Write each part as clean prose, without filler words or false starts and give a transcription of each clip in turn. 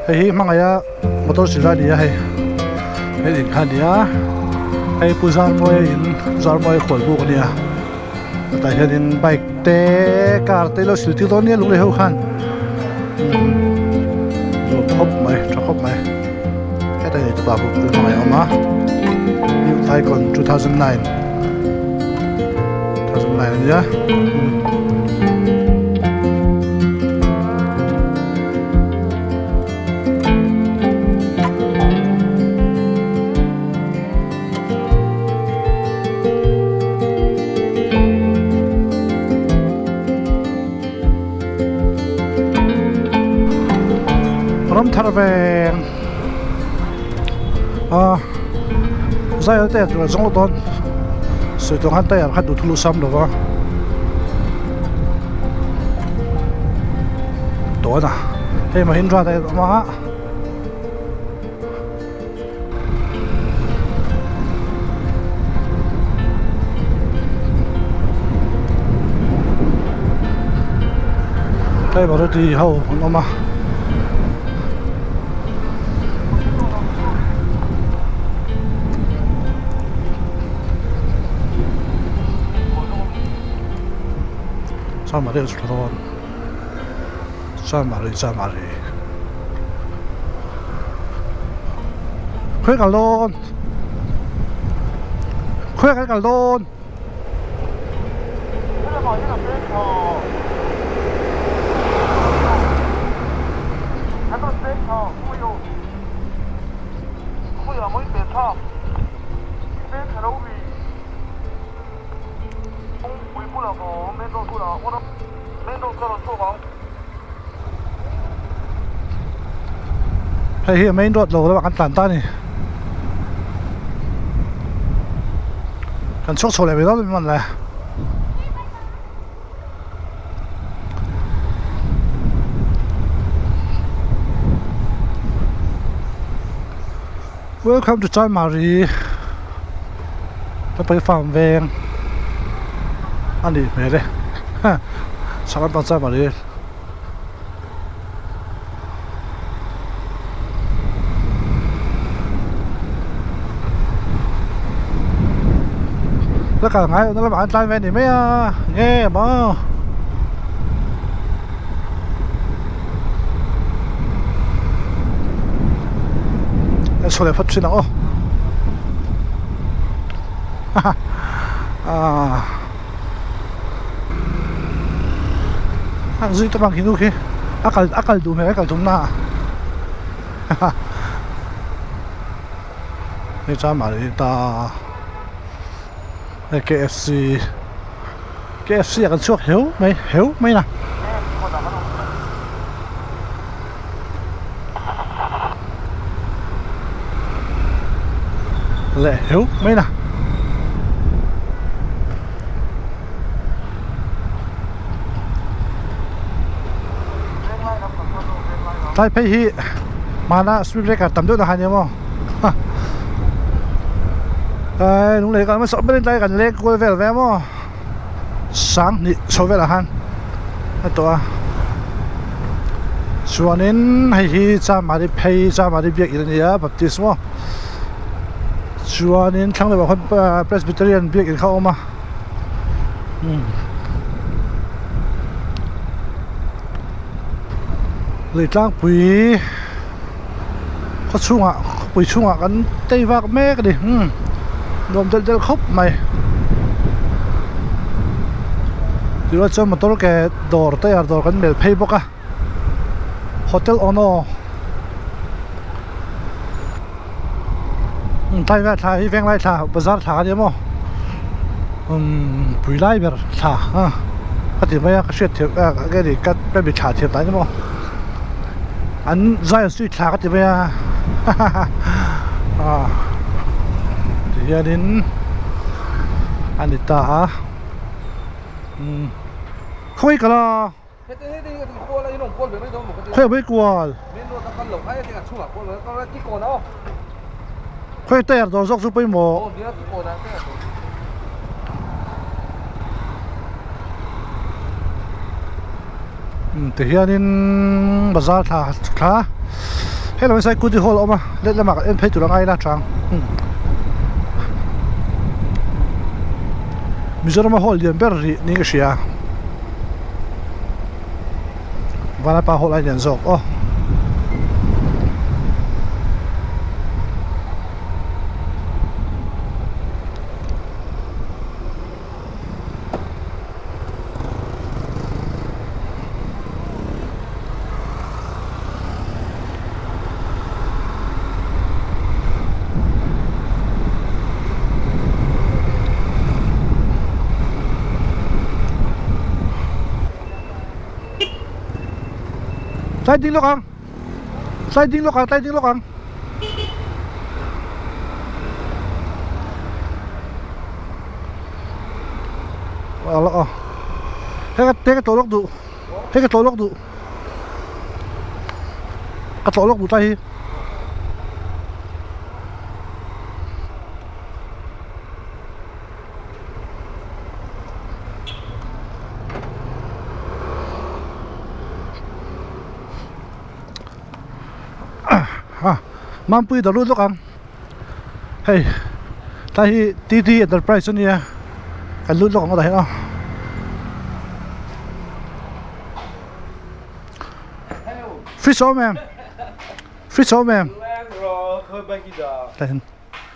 Hei hi hmangaih a motor silai a ni a hei hei in kha a ni a hei pu Zarmawia in Zarmawia khualbuk a ni a hetah hianin bike te car te ilo sil tir dawn nia lunglei ho khan nuam khawp mai tha khawp mai hetah hian tupa pawh hmangaih a awm a youth icon 2009 2009 a nia. Ram thar veng a zai te tur zawng lo dawn sawi tawng han tayar kha duhthulu sam lova tawn a hei mahindra te a awm a. Hei Maruti ho an awm a. Chanmari a chhuk dawn Chanmari Chanmari Khawi kal dawn Khawi kan kal dawn Hei hi main road lo lamah kan tlan ta a ni kan chhuak chho leh mai dawn a ni le. Welcome to Chanmari Tlangpui farm veng a nih hmel e chhak lampang Chanmari la kal ngai lohna lamah an tlai ve a ni mai a nge maw. Chho leh phawt thin ang aw aaa an zui tawp ang khi nu khi a kal a kal duh hmel a kal tum na ah hei chuan mahni ta hei KFC. KFC ah kan chhuak heu mai heu mai na. Leh heu mai na. Tlai phei hi hmana speed breaker tam deuh na han nia maw. Ai lung lei kal hmasa ber in tlai kan leng kual vel ve maw sang hnih chho velah khan a tawh a chuanin hei hi chamari phei chamari biakin a ni a baptist maw chuanin thlang deuhah khawn presbyterian biakin kha a awm a lui tlangpui. Khaw chhungah khawpui chhungah kan tei vak mek a ni umm nuam delh delh khawp mai tichuan chuan motor ke dawr tyre dawr kan melh phei bawk a hotel ono umm tlai vel thla hi venglai thla bazar thla a nia maw umm pui lai ber thla a ka ti mai a ka hriat thiam ka ni ka mi thla thiam dan emaw. An Zion street thla ka ti mai a hahaha ti hianin a ni ta a umm khawi kal a khawi mai kual khawi tyre dawr zawk chu pawimawh. Tihianin bazar thla thla. Hello inside Kuti Hall a awm a let lamah kan en phei tur a ngai ila chang Mizorama hall lian ber rih niin ka hria Vanapa hall a lian zawk aw. Tlai ding lawk ang tlai ding lawk ang tlai ding lawk ang. Hei ka hei ka tlawh lawk duh hei ka tlawh lawk duh ka tlawh lawk duh tlai hi. Mampui dawr lut lawk ang. Hei tlai hi T_D enterprise a nia kan lut lawk ang aw tah hian aw. Fridge a awm em? Fridge a awm em? Tlai hian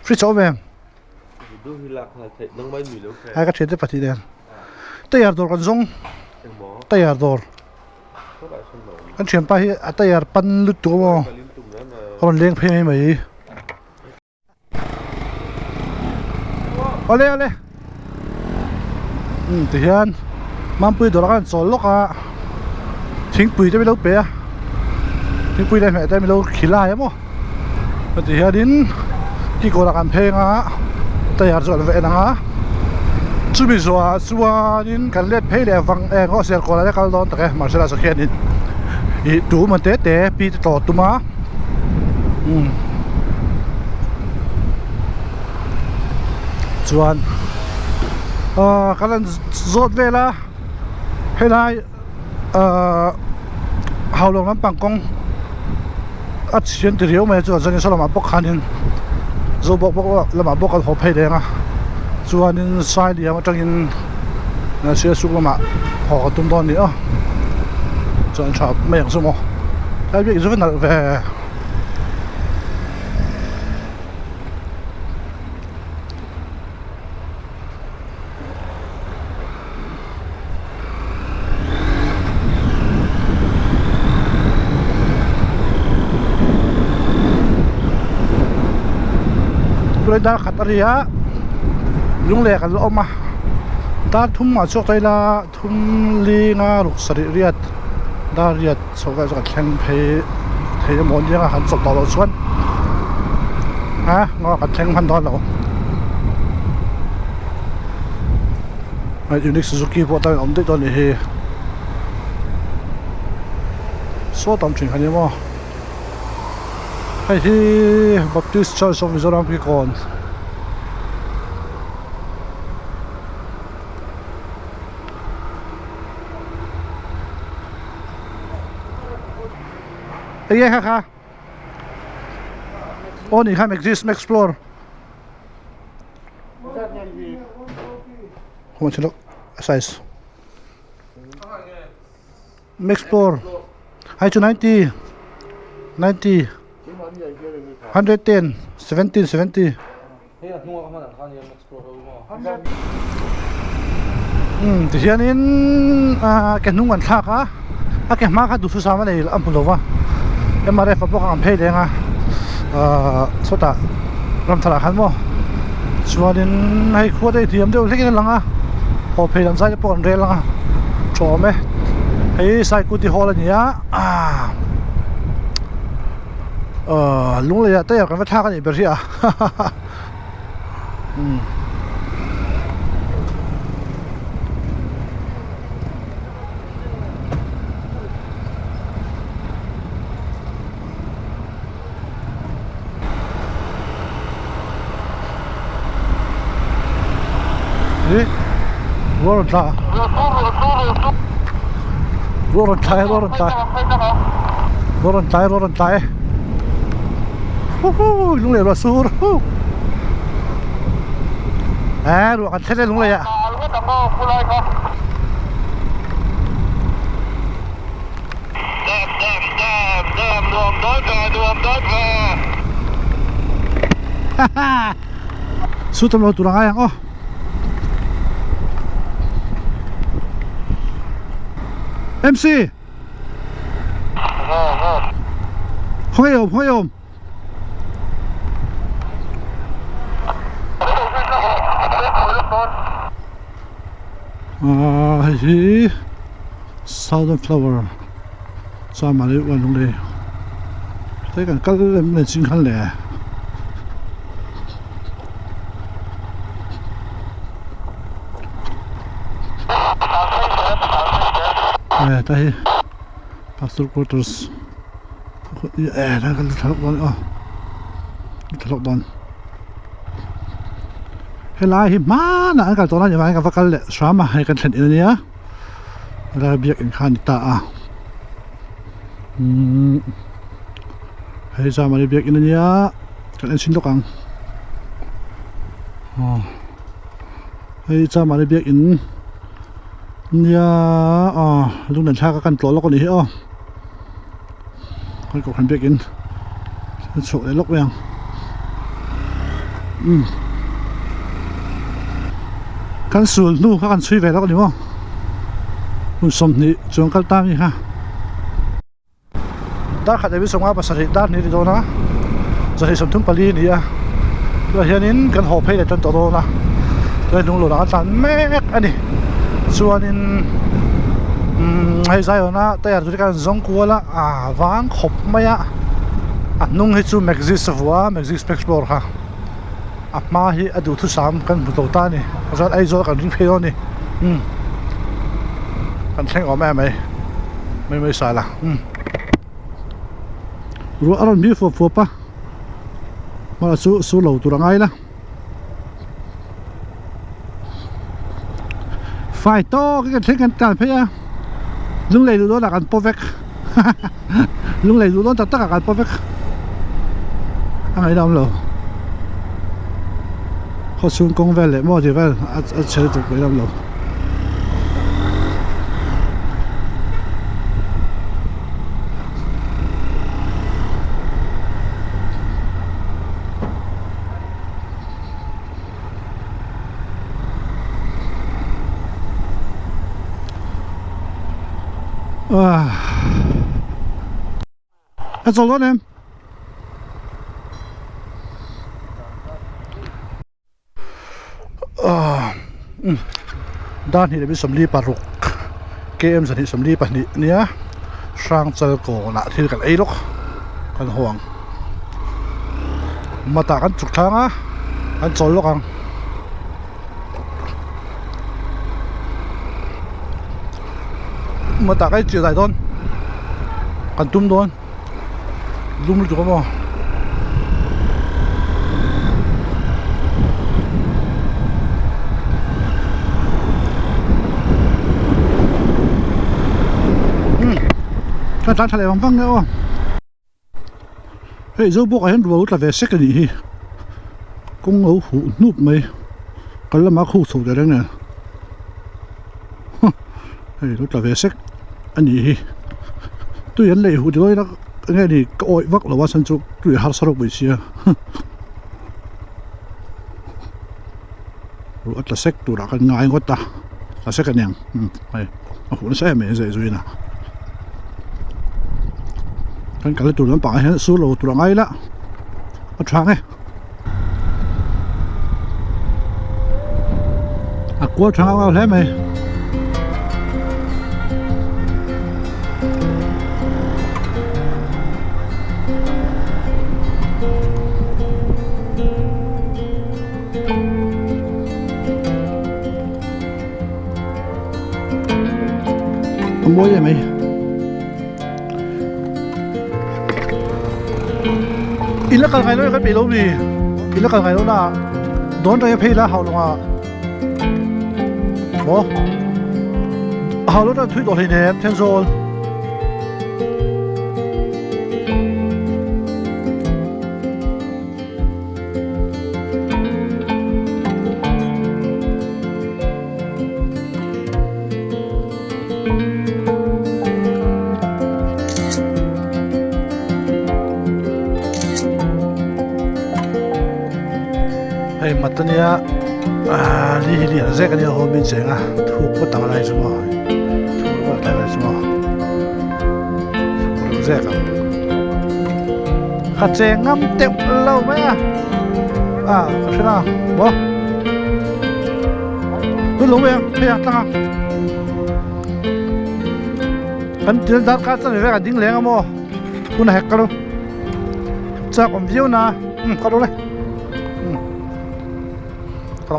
fridge a awm em? Hai ka thian te pahnih nen tayar dawr kan zawng tayar dawr. Kan thianpa hi a tayar pan lutuk a maw a rawn leng phei mai mai. Awle awle umm tihian Mampui dawrah khan chawl lawk a thingpui te min lo pe a thingpui leh hmeh te min lo khilai a maw chuti hianin kikawrah kan pheng a tayar chu an va en ang a chumi zawhah chuanin kan let phei leh vang eng aw serkawn ah te kal dawn tak e mahse lah sakhianin ih tum an te te pi te tlawh tum a umm chuan ahh kan han zawt vel a helai ahh haulawng lampang kawng a chhian ti riau mai a chuan chuanin saw lamah bawk khanin zobawk bawk lamah bawk an haw phei reng a chuanin sailiam atangin sialsuk lamah haw ka tum dawn a ni a chuan tha mai ang chu maw tlai biak in chu va nalh ve. Tunlai dar khat a ri a lungleh kan la awm a dar thum ah chhuak ta ila thum linga ruk sarih riat dar riat chho vel chu kan thleng phei thei emaw nia kan chawlh tawh loh chuan a ngaw kan thleng hman dawn lo. Unique Suzuki pawh tan awm daih dawn anih hi saw tam thin kha ni maw hei hi Baptist Church of Mizoram Kikawn enge kha kha aw ni kha Maxis Maxplore. A size max four hei chu ninety ninety hundred ten seventeen seventy umm tihianin ah ke hnung an thlak a a ke hma kha duhthusam a nei a hmu lo va M R F ah pawh kha an phei leng a ahh sawtah ramthar ah khan maw chuanin hei khua te thiam deuh hlekin a lang a haw phei lam zai te pawh an rel ang a tha awm e hei saikuti hall a ni a ahh lunglei ah tayar kan va thlak a nih ber hi a hahaha. Ih rual rawn thla rual rawn thlai rual rawn thlai rual rawn thlai rual rawn thlai. Huhu lunglei ruah sur hu. Eh ruah kan thlen e lunglei ah. Su tam lo tur a ngai ang aw. MC. Khawngaih awm khawngaih awm. Ahh hei hi southern flower chuan mahni uan lung lei tlai kan kal em em ching khan le. Eh ta hi pastor quarters eh ta kan thlalak dawn aw thlalak dawn helai hi hmanah an kal tawh na ni vangin ka va kal leh hram a hei kan thlen in ania helai biakin kha a ni ta a umm hei zamani biakin ania kan en chhin lawk ang aw hei zamani biakin nia aw lunglen thlak a kan tlawh lawk a nih hi aw kan kohhran biakin a chhuak leh lawk mai ang umm kan sul hnu kha kan chhui ve lawk a ni maw hun sawmhnih chuang kal ta mi kha. Dar khat leh sawmnga pasarih dar hnih a ni dawn a zahnih sawmthum pali a ni a tunah hianin kan haw phei leh tan tawh dawn a tunah hnung lawng ah a tlan mek a ni chuanin umm hei Zion-a tyre tur hi kan zawng kual a ah vang khawp mai a a hnung hi chu Maxis a vuah a Maxis Maxplorer kha a hma hi a duhthusam kan hmu tawh ta a ni chuan Aizawl kan ring phei dawn a ni umm kan thleng awm em mai mai mai sala umm ruah a rawn hmih fuap fuap a hmala chu sur lo tur a ngai la fai tawk in kan thleng kan tlan phei a lunglei luh dawnah kan paw vek lunglei luh dawn tak takah kan paw vek a ngaihna awm lo khaw chhung kawng vel leh maw tih vel a chhe lutuk ngaihna awm lo. A chawl dawn em? Dar hnih leh 44 km 142 ania Hrangchal kawnah thil kan ei lawk kan haw ang matah kan chuk thlang a kan chawl lawk ang. Matah ka inchilh dai dawn kan tum dawn lum lutuk a maw. Ka tlan tha leh vang vang nge aw. Hei zo bawk ah hian rual tla ve sek a nih hi kawng lo huh hnup mai kal lamah a khuk chho ta reng nen hei lo tla ve sek a nih hi tui an lei huh ti dawn ila enge ni ka awih vak lo a chhan chu tui a harsa ropui sia ruah a tla sek turah khan ngai ngawt a tla sek a niang hei a huh nasa em em zeh zuiin a kan kal na tur lampangah hian sur lo tur a ngai ila a tha ang e a kual tha ngau ngau hle mai. A mawi em mai in la kal ngai lo kan peih lo mi in la kal ngai lo na dawn rei a phei la hau lo nga maw hau lo tan thui tawh hleinem Thenzawl. zek a nia haw min cheng a thuk phawt ang lai chu maw thuk phawt ang lai chu maw thuk zek ang ka cheng ngam teuh lo mai a a ka hre la maw tun lo mai ang phei ang tlang ang kan thil darkar chuan vek a ding leng a maw hun a hek ka lo chak awm viau na um ka lo le um.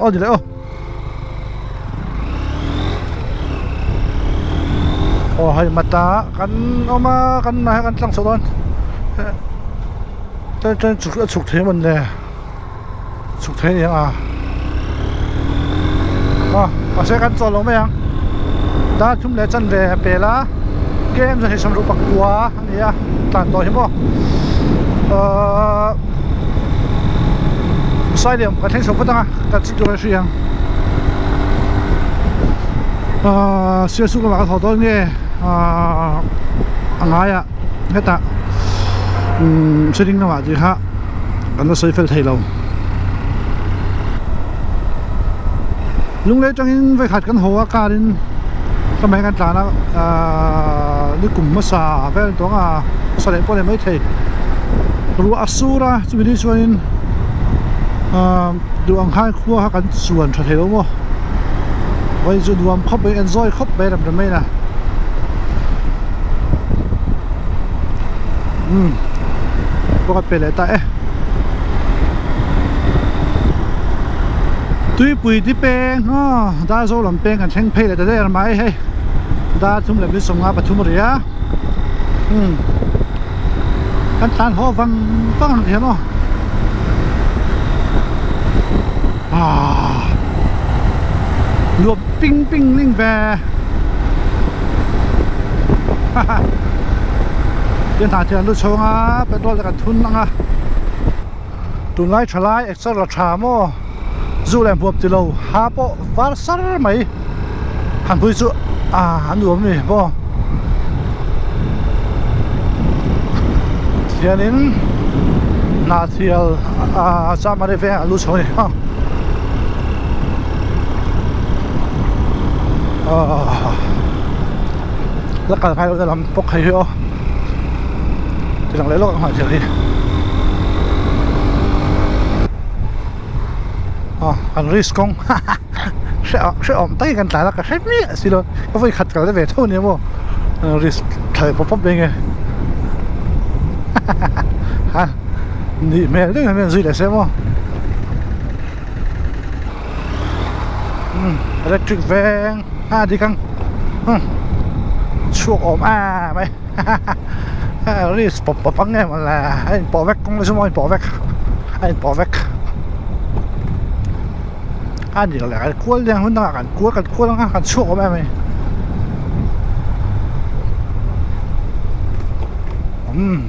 Aw ni leh aw. Aw hei mata kan awm a kan hmai kan tlang chhoh dawn tlem tlem chhuk a chhuk thei mawn le chhuk thei a ni ang a aw mahse kan chawl lo mai ang dar thum leh chanve a pel a kem chuan hei sawmruh pakua a ni a tlan tawh hi maw ahh Sailiam ka thleng chho phawt ang a ka chhit tur a hri ang ahh Sialsuk lamah ka thaw dawn nge ahh a ngaiah hetah umm sitting lamah tih kha kan la sawi fel thei lo Lunglei atangin vawikhat kan haw a car in ka hmai kan tlan a ahh nikum hmasa vel tawng a hmasa leh pawh a ni maithei ruah a sur a chumi ni chuanin ahh duh ang khan khua kha kan chuan tha thei lo maw vawiin chu nuam khawp mai enjoy khawp mai rem rem mai a umm pakhat pe leh ta e. Tuipui ti peng aw Darzo lam peng kan thleng phei leh ta der mai hei dar thum leh 53 a ri a umm kan tlan haw vang vang ang hian aw ah nuam ping ping ling ve ha ha tin hnah thian lu chhung a petrol te kan thun ang a. Tunlai tha lai exer la tha maw zu leh hmuap tilo ha pawh var sar mai han pui chu ah a nuam a ni maw hianin hnahthial ah chamari veng a lu chho a ni maw ah la kal ngai lohna lam bawk hei hi aw ti lang leh lawk ang hnahthil hi aw kan risk kawng haha hrehawm takin kan tlan a ka hre miah si lo ka vawi khat kal na ve tho nia maw risk thla leh pawp pawp mai nge haha nih hmel deuh hian zui leh se maw electric veng a dik ang chhuak awm em mai risk pawp pawp ang em le a inpawh vek kawng chu maw a inpawh vek a inpawh vek a ni lo le kan kual daih ang hun dangah kan kual kan kual ang a kan chhuak awm em mai umm.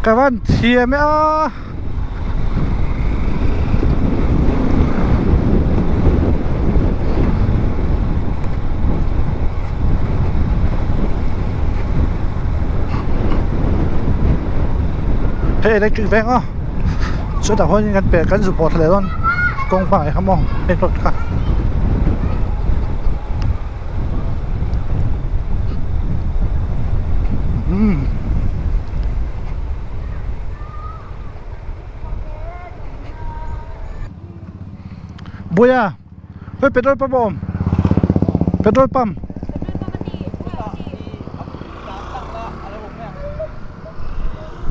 Ka van thiam e a. Hei electric veng aw chutah huanin kan pe kan zu pawh thla leh dawn kawng hmaah kha maw hei road kha. Umm. Buia, hei petrol pump a awm. Petrol pump.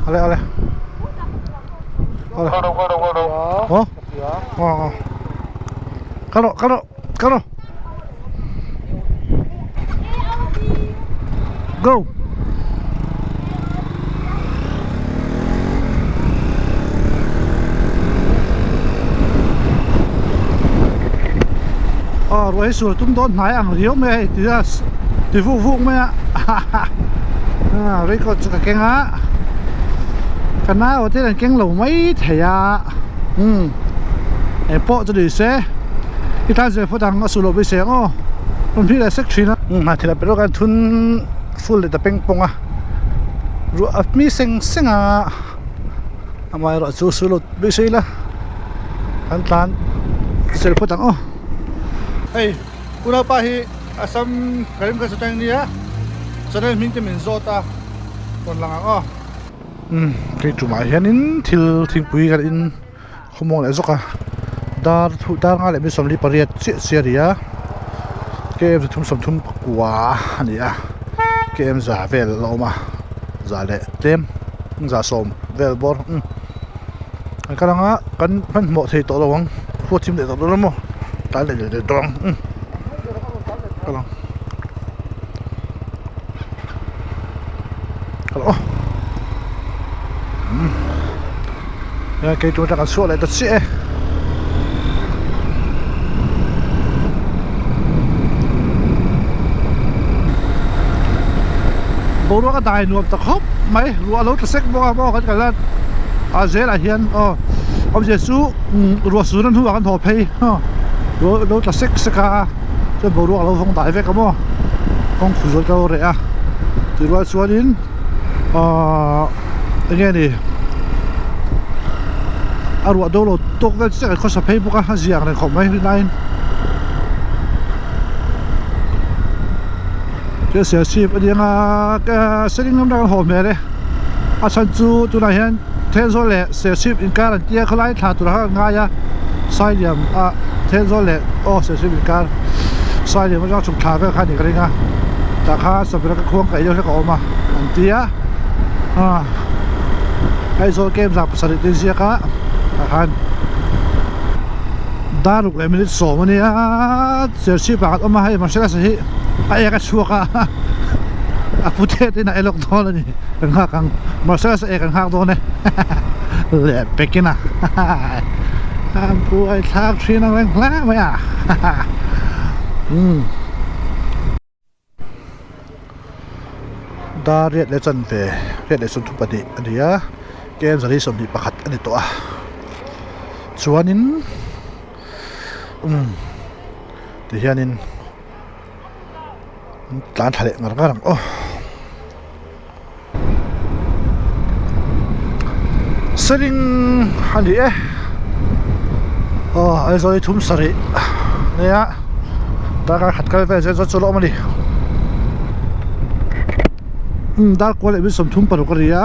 Ale ale. Ale. Oh. Oh. Oh. Kalo kalo kalo. Go. Aw ruah hi sur tum dawn hnai ang riau mai a hei ti a ti vuk vuk mai a ah raincoat chu ka keng a ka nau te an keng lo mai thei a umm engpawh chu ni se. I tan zir phawt ang a su loh beisei ang aw rawn hmih leh sek thin a. Hna thil ah petrol kan thun full leh ta peng pawng a. Ruah a hmi seng seng a amaherawh chu su lo beisei ila kan tlan sel phawt ang aw. Hei unaupa hi Assam Karimganj atang nia channel hming te min zawt a rawn lang ang aw. Umm kei tumah hianin thil thingpui kan in khawmuang leh zawk a dar thu dar nga leh mi 48 chiah chiah a ni a km 339 a ni a km za vel a awm a za leh tlem za sawm vel bawr umm kan kal anga kan hmanhmawh thei tawh lo ang khua thim leh tawh dawn emaw tlai leh leh tawh ang umm kal ang. Hello umm kei tur atang kan chhuah leh ta chiah e boruak a dai nuam ta khawp mai ruah a lo tla sek bawk a maw kan kal a a zelah hian aw awmzia chu ruah sur a hnuah kan haw phei ruah a lo tla sek sek a chuan boruak a lo vawng dai vek a maw kawng khu zawt ka lo reh a tih rual chuanin ahh eng nge ni a ruah do lo tawk vel chiah kan khawsa phei bawk a a zia ang reng khawp mai rinaiin thil siam chhip a ni ang a seling lam kan haw hmel e a chhan chu tunah hian Thenzawl leh Serchhip inkar an tia khawlai thla tur kha an ngai a Sailiam ah Thenzawl leh aw Serchhip inkar Sailiam atanga chhuk thla vel kha a ni ka ring a tah khan Sabira ka khuang kaih deuh hlek a awm a an tia ah Aizawl camp zah pasarih te ziak a tah khan dar ruk leh minute sawm a nia Serchhip ah kan awm a hei Marcellus hi a ek a chhuak a a pute te in a elawk dawn a ni. Kan nghak ang Marcellus e kan nghak dawn e leh pekin a an buai thlak thin ang reng hle mai a umm dar riat leh chanve riat leh 32 a ni a kem zali 21 a ni tawh a chuanin umm tihianin tlan thla leh ngar ngar ang aw. Seling a ni e aw Aizawl hi thum sarih nia darkar khat kal vel zel chu la awm a ni umm dar kual leh 36 a ri a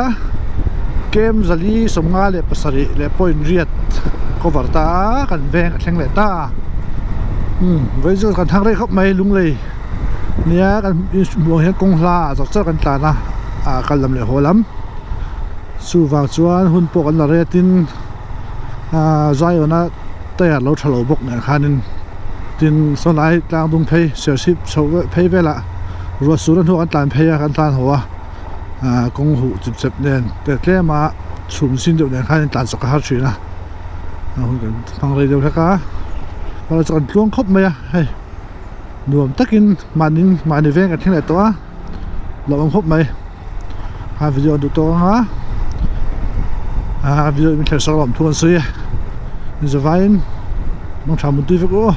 kem zali 57 leh point riat cover ta a kan veng a thleng leh ta umm vawiin chu kan thang rei khawp mai lunglei. Nia kan hmuh ang hian kawng hla ah zawk chauh kan tlan a ah kal lam leh haw lam chuvang chuan hun pawh kan la ret in ah Zion a tyre lo tha lo bawk nen khanin tin sawnlai tlang dung phei serchhip chho phei velah ruah sur a hnuah kan tlan phei a kan tlan haw a ah kawng huh chip chep nen tlem a chhum zing deuh nen khan in tlan chawk a har thin a hun kan hmang rei deuh hlek a chu kan tluang khawp mai a hei. Nuam takin mahni mahni veng kan thleng leh tawh a lo awm khawp mai a video an duh tawk ang a a video in thler sak lo awm thu an sawi a ni zavaiin mangtha mun tui vek u.